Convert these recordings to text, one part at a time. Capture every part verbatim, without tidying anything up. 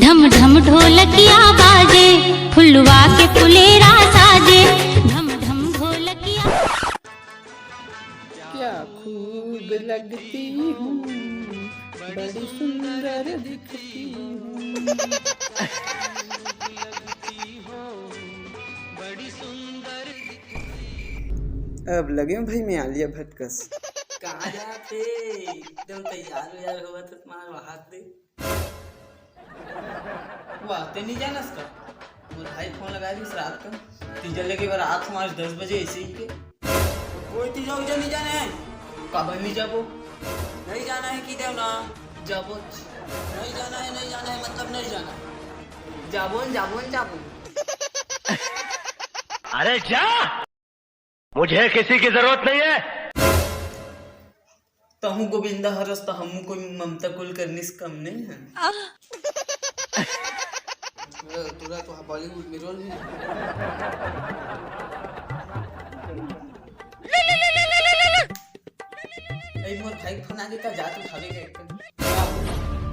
ढम ढम ढोलकिया बाजे, फुलवा के फुलेरा साजे। ढम ढम ढोलकिया। क्या खूब लगती हूँ, बड़ी सुंदर दिखती हूँ। अब लगे हूँ भाई मैं आलिया भट्ट कस। कहाँ जात हे? एकदम तैयार वैयार होवत हस, मार वहात दे। वाह, ते नहीं जानस का? मोर भाई फोन लगाए रहिस रात का। तीजा लेके बर रात हमारे दस बजे ऐसे ही के। कोई तीजा उजा नहीं जाना है। काबर नहीं जाबो? नहीं जाना है कि देव ना? जाबो। नहीं जाना है, नहीं जाना है, मतलब नहीं जाना है। जाबो न, जाबो न, जाबो। अरे जा! मुझे किसी की जरूरत नहीं है। तहूँ गोविंदा हरस त हमू कोई ममता कुलकर्णी से कम नहीं है। ए, तोरा तो बॉलीवुड में रोल नहीं। ए, मोर भाई के फोन आगे का, जात उठावे के एक।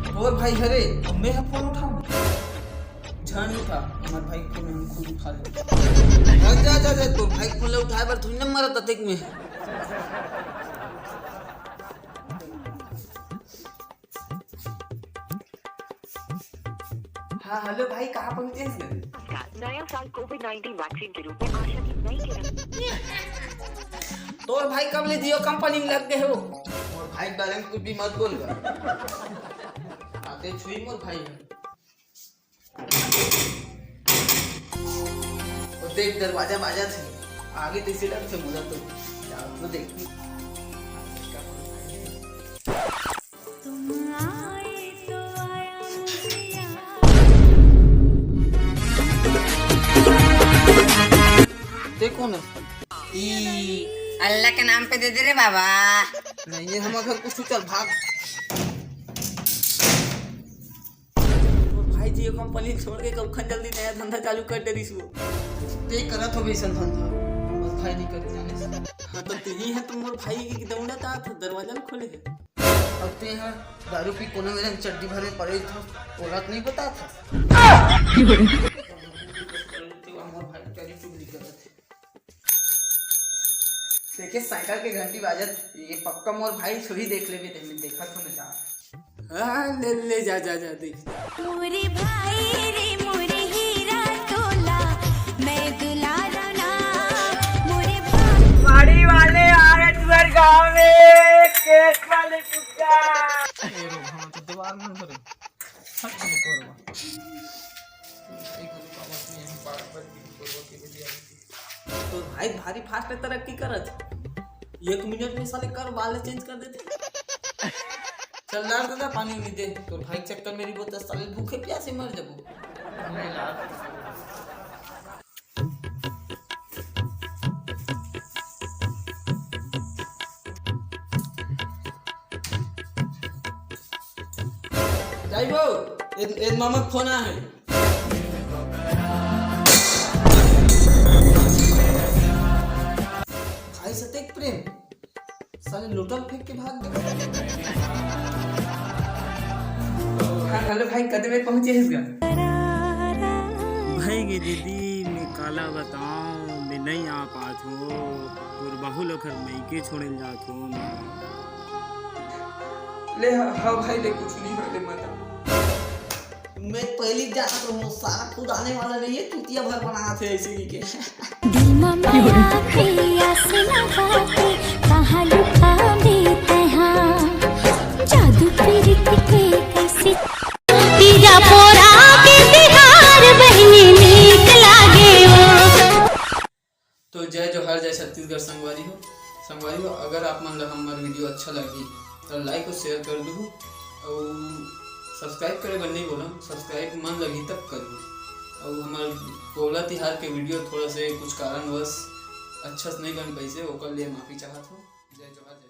तोर भाई हरे, मैं ह फोन उठाऊं? झन उठा, हमर भाई के फोन हम खुद उठा ले। जा, जा, जा, तोर भाई के फोन ले उठाए बर थोड़ी ना मरत अतेक में। हाँ, हेलो भाई, कहाँ पहुँचे हैं? नया साल कोविड नाइनटीन वैक्सीन के रूप में आशा की नई किरण। तोर भाई कब ले जियो कंपनी में लग गए हो? मोर भाई के बारे में कुछ भी मत बोल गा। आते छुई मोर भाई है। और देख, दरवाजा बाजा थे, आगे तैसे लग थे मुझे तो। यार, तो देख। तुम आए तो आया मुझे याद। ते कोन हस? ई अल्लाह के नाम पे दे दे रे बाबा। नहीं है, हम घर कुछ, चल भाग। मोर भाई जी ये कंपनी छोड़ के कब खन जल्दी नया धंधा चालू कर दे रिस वो। ते करत हो वैसन धंधा, बस भाई नहीं करे जाने से। हाँ, तो तेही है, तुम मोर भाई के दौड़ा ता था, दरवाजा में खोले है। अब ते यहाँ दारू पी कोनो मेरे चड्डी भर में पड़े था, ओला तो नहीं पता था। ते मोर भाई चोरी चुगली करत है। देखे साइकिल के घंटी बाजत, ये पक्का मोर भाई छुरी देख लेबे, ते में देखत हो ना जा। हाँ, ले, ले जा, जा, जा, देख। मोरे भाई रे, मोरे हीरा तोला, मैं दुलारा ना, मोरे भाई। बाड़ी वाले आ रहे तुम्हारे गाँव में, केस वाले कुत्ता। ए रो, हम तो दीवार में धरे। हट, चलो, कोरवा। एक बाबा से यहीं पार पर भी कोरवा के लिए। तो भाई भारी फास्ट तरक्की करत। एक मिनट में साले कर वाले चेंज कर देते। चल लार दादा, पानी उनी दे। तोर भाई चक्कर मेरी बोतल, साले भूखे प्यासे मर जाबो। जाइबो, ए, ए मामा फोन आ है। भाई सतेक प्रेम, साले लोटा ल फेंक के भाग गे। हाँ, हेलो भाई, कते में पहुंचे हस गा? भाई गे दीदी, मैं काला बताऊं, मैं नहीं आ पात हूँ। तोर बहू लोग घर मइके छोड़े ल जात हूँ मैं। ले, हाँ, हाँ भाई, ले, कुछ नहीं होय, ले, मत आ। मैं पहली जानत रहूं, सारा खुद आने वाला नहीं है, चुतिया भर बनात है ऐसे ही के। दिल मा माया के आस लगा के, कहाँ लुका दे तैहा, जादू प्रीत के कैसे। तीजा पोरा के तिहार बहिनी नीक लागे ओ। तो जय जोहार, जय छत्तीसगढ़ संगवारी हो। संगवारी हो, अगर आप मन ला हमर वीडियो अच्छा लगी तो लाइक और शेयर कर दू, और सब्सक्राइब करे बर नहीं बोलम, सब्सक्राइब मन लगी तब करू। और हमर पोला तिहार के वीडियो थोड़ा से कुछ कारणवश अच्छा से नहीं बन पाइसे, ओकर लिए माफी चाहत हो। जय जोहार, जय